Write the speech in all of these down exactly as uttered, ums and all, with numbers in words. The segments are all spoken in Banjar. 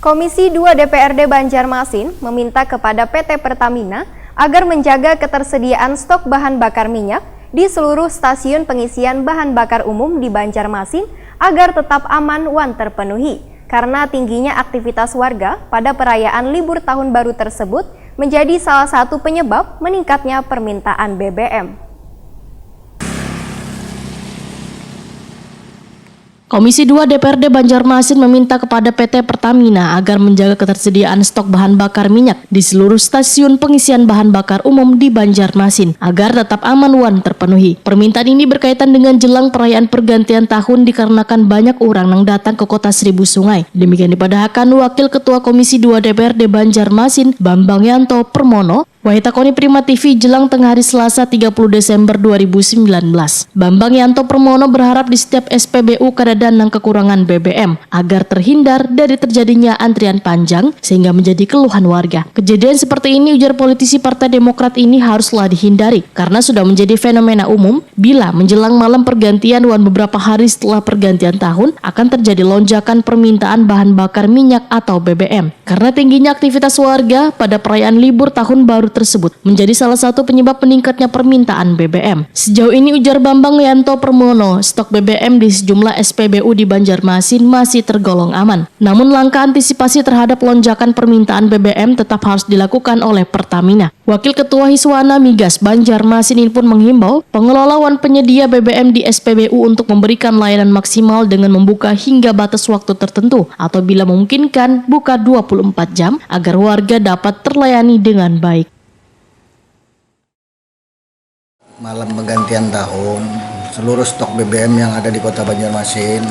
Komisi dua D P R D Banjarmasin meminta kepada P T Pertamina agar menjaga ketersediaan stok bahan bakar minyak di seluruh stasiun pengisian bahan bakar umum di Banjarmasin agar tetap aman wan terpenuhi, karena tingginya aktivitas warga pada perayaan libur tahun baru tersebut menjadi salah satu penyebab meningkatnya permintaan B B M. Komisi dua D P R D Banjarmasin meminta kepada P T Pertamina agar menjaga ketersediaan stok bahan bakar minyak di seluruh stasiun pengisian bahan bakar umum di Banjarmasin agar tetap aman wan terpenuhi. Permintaan ini berkaitan dengan jelang perayaan pergantian tahun dikarenakan banyak orang nang datang ke Kota Seribu Sungai. Demikian dipadahakan Wakil Ketua Komisi dua D P R D Banjarmasin, Bambang Yanto Permono, wayah takoni Prima T V jelang tengah hari Selasa tiga puluh Desember dua ribu sembilan belas. Bambang Yanto Permono berharap di setiap S P B U kadada nang kekurangan B B M agar terhindar dari terjadinya antrian panjang sehingga menjadi keluhan warga. Kejadian seperti ini, ujar politisi Partai Demokrat, ini haruslah dihindari karena sudah menjadi fenomena umum bila menjelang malam pergantian wan beberapa hari setelah pergantian tahun akan terjadi lonjakan permintaan bahan bakar minyak atau B B M. Karena tingginya aktivitas warga pada perayaan libur tahun baru tersebut menjadi salah satu penyebab meningkatnya permintaan B B M. Sejauh ini, ujar Bambang Yanto Permono, stok B B M di sejumlah S P B U di Banjarmasin masih tergolong aman. Namun, langkah antisipasi terhadap lonjakan permintaan B B M tetap harus dilakukan oleh Pertamina. Wakil Ketua Hiswana Migas Banjarmasin ini pun menghimbau pengelola wan penyedia B B M di S P B U untuk memberikan layanan maksimal dengan membuka hingga batas waktu tertentu atau bila memungkinkan buka dua puluh empat jam agar warga dapat terlayani dengan baik. Malam pergantian tahun, seluruh stok B B M yang ada di Kota Banjarmasin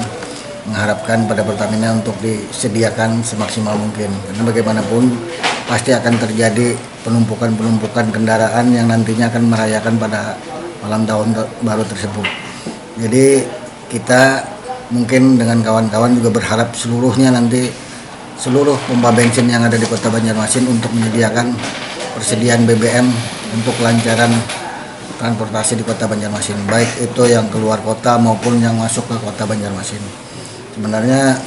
mengharapkan pada Pertamina untuk disediakan semaksimal mungkin. Karena bagaimanapun pasti akan terjadi penumpukan-penumpukan kendaraan yang nantinya akan merayakan pada malam tahun baru tersebut. Jadi kita mungkin dengan kawan-kawan juga berharap seluruhnya nanti seluruh pompa bensin yang ada di Kota Banjarmasin untuk menyediakan persediaan B B M untuk kelancaran transportasi di Kota Banjarmasin, baik itu yang keluar kota maupun yang masuk ke Kota Banjarmasin. Sebenarnya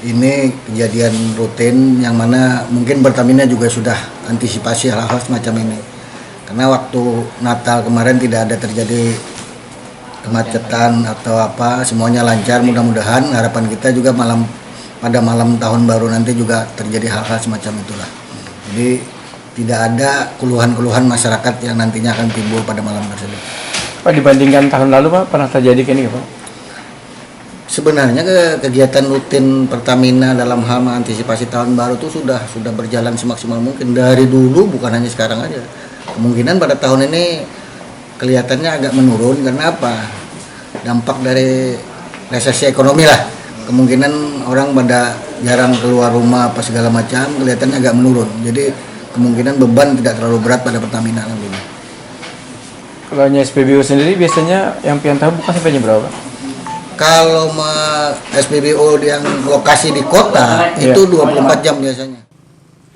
ini kejadian rutin yang mana mungkin Pertamina juga sudah antisipasi hal-hal semacam ini. Karena waktu Natal kemarin tidak ada terjadi kemacetan atau apa, semuanya lancar, mudah-mudahan harapan kita juga malam pada malam tahun baru nanti juga terjadi hal-hal semacam itulah. Jadi tidak ada keluhan-keluhan masyarakat yang nantinya akan timbul pada malam tersebut. Pak, dibandingkan tahun lalu, Pak, pernah terjadi kayak ini, Pak? Sebenarnya ke kegiatan rutin Pertamina dalam hal mengantisipasi tahun baru itu sudah sudah berjalan semaksimal mungkin dari dulu, bukan hanya sekarang aja. Kemungkinan pada tahun ini kelihatannya agak menurun karena apa? Dampak dari resesi ekonomi lah. Kemungkinan orang pada jarang keluar rumah apa segala macam, kelihatannya agak menurun. Jadi kemungkinan beban tidak terlalu berat pada Pertamina nantinya. Kalau hanya S P B U sendiri biasanya yang pian tahu buka sampai jam berapa, Pak? Kalau ma S P B U yang lokasi di kota itu dua puluh empat jam biasanya.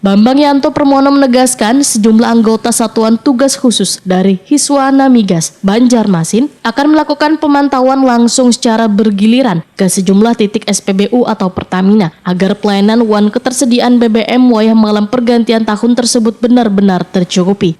Bambang Yanto Permono menegaskan sejumlah anggota Satuan Tugas Khusus dari Hiswana Migas Banjarmasin akan melakukan pemantauan langsung secara bergiliran ke sejumlah titik S P B U atau Pertamina agar pelayanan wan ketersediaan B B M wayah malam pergantian tahun tersebut benar-benar tercukupi.